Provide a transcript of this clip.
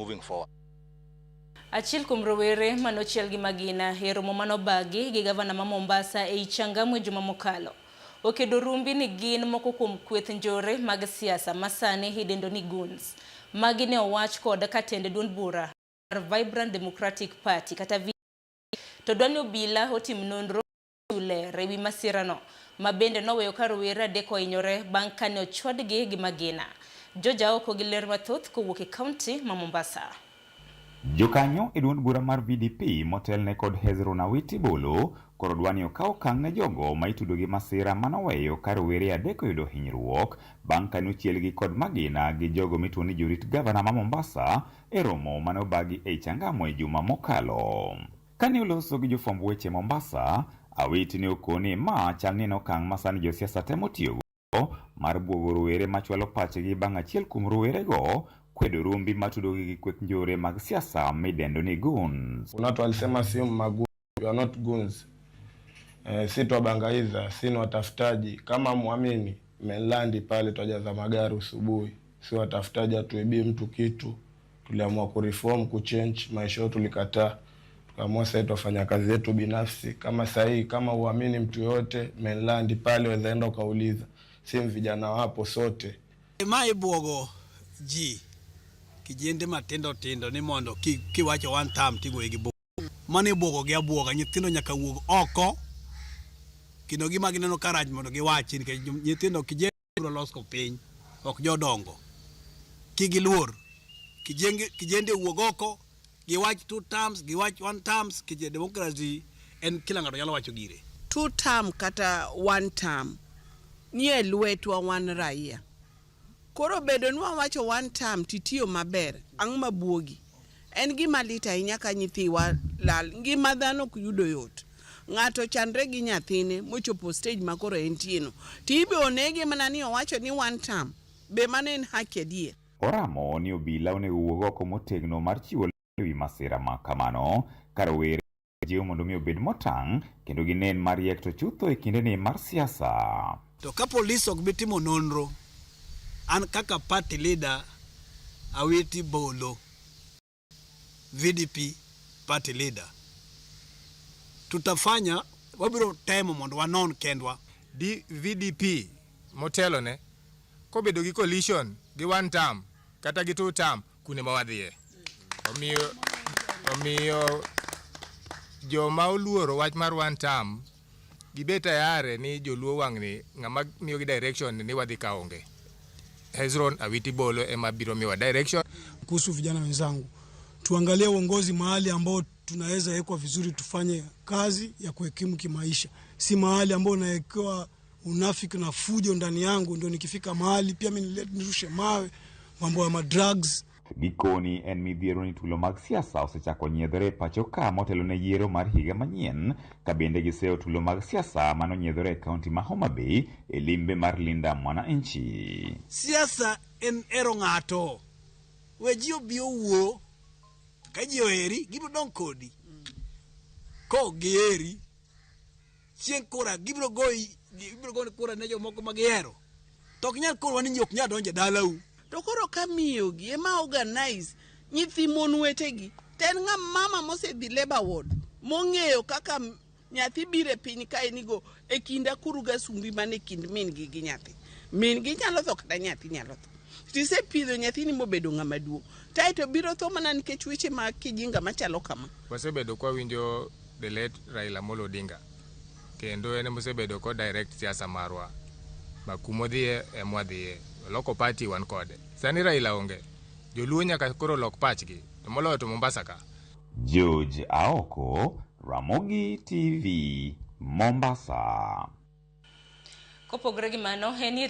moving forward. Achiel kuom rowere manochiel gi magina e romo manobagi gi gavana ma Mombasa ei Changamwe juma mokalo okedo rumbi ni gin moko kuom kweth njore mag siasa ma sani idendo ni goons. Magi ne owach kod katend duond bura mar Vibrant Democratic Party kata V to dwa ni obila otim nonro ler ewi masirano ma bende noweyo ka rowere adek ohinyore bang' kane ochwadgi gi magina. George Aoko gi ler mathoth kowuok e kaunti ma Mombasa. Jokanyo e duond bura mar VDP motelne kod Hezron Awiti Bolo koro dwa ni okaw okang' ne jogo ma itudo gi masira manoweyo ka rowere adek oyudo hinyruok bang' kane ochielgi kod magina gi jogo mituo ni jorit gavana ma Mombasa e romo mane obagi ei Changamwe juma mokalo. Kane oloso gi jofwamb weche Mombasa, Awiti ne okoni ma chal ni en okang' ma sani josiasa temo tiyogo mar buogo rowere machwalo pachgi bang' achiel kuom rowerego kwedo rumbi matudogi gi kweth njore mag siasa midendo ni goons. Kuna watu walisema si magoons, you are not goons. Si twabangaiza, si ni watafutaji. Kama muamini mainland pale twajaza magari usubuhi, si watafutaji, hatuibii mtu kitu. Tuliamua kureform, kuchange maisha yetu, tulikataa tukaamua sasa twafanya kazi yetu binafsi. Kama sahii, kama uamini mtu yoyote mainland pale, wazaenda ukauliza, si vijana wapo sote. Ma ibuogo ji kijende matindo tindo ni mondo kiwacho one term tigoyi gi buk. Mano ibuogo gi abuoga, nyithindo nyaka wuog oko kendo gima gineno ka rach mondo giwachi nikech nyithindo kijende biro loso piny ok jodongo. Kigiluor kijende wuog oko giwach two terms, giwach one terms, kije democracy en kila ng'ato nyalo wacho gire. Two term kata one term nie lwetwa wan raia. Koro bedo ni wawacho one term titiyo maber, ang'o mabuogi? En gima lit ahinya ka nyithiwa lal. Ngima dhano ok yudo yot. Ng'ato chandre gi nyathine mochopo stage ma koro entie no. To ibe onege mana ni owacho ni one term. Be mano en haki adier? Oramo ni obila onego wuog oko motegno mar chiwo ler ewi masira ma kamano ka rowere jiwo mondo mi obed motang' kendo ginen mariek to chutho e kindeni mar siasa. To ka polis ok bi timo nonro, an kaka party leader Awiti Bolo, VDP party leader, tutafanya, wabiro temo mondo wanon kendwa. VDP motelone kobedo gi coalition gi one term kata gi two term kune ma wadhiye. Omiyo joma oluoro wach mar one term gibed tayari ni joluo wang'ni ng'ama miyogi direction ni wadhi ka onge. Hezron Awiti Bolo ema biro miwa direction. Kuhusu vijana wenzangu, tuangalie uongozi mahali ambao tunaweza wekwa vizuri, tufanye kazi ya kuhekimu kimaisha, si mahali ambao unawekewa unafiki na fujo ndani yangu, ndio nikifika mahali pia mimi nirushe mawe, mambo ya madrugs. Gikoni en midhiero ni tulo mag siasa osechako nyiedhore e pacho ka motelo ne yiero mar higa manyien ka bende giseyo tulo mag siasa manonyiedhore e kaunti ma Homa Bay e limbe mar Linda Mwananchi. Siasa en hero ng'ato. We ji obi owuo. Ka ji oheri, gibiro dong' kodi. Kok giheri, chieng' kura gibiro goyi, gibiro goni kura ne jomoko ma gihero. To ok nyal korwa ni ji ok nyal donjo e dalau. To koro ka miyogi ema organize nyithi mon wetegi, to en ng'a mama mosedhi labor ward mong'eyo kaka nyathi biro e piny kae nigo e kind akuru gasumbi man e kind min gi gi nyathi. Min gi nyalo tho kata nyathi nyalo tho. Tisepidho nyathini mobedo ng'ama duong'. Kaeto biro tho mana nikech weche mag kijinga machalo kama. Wasebedo kwawinjo the late Raila Amolo Odinga kendo en emosebedo ko direct siasa marwa ma kumodhiye emwadhiye oloko party wan kode sani Raila onge joluo nyaka koro lok pachgi to moloyo to Mombasa ka. George Aoko, Ramogi TV, Mombasa. Kopogore gi mano, en ni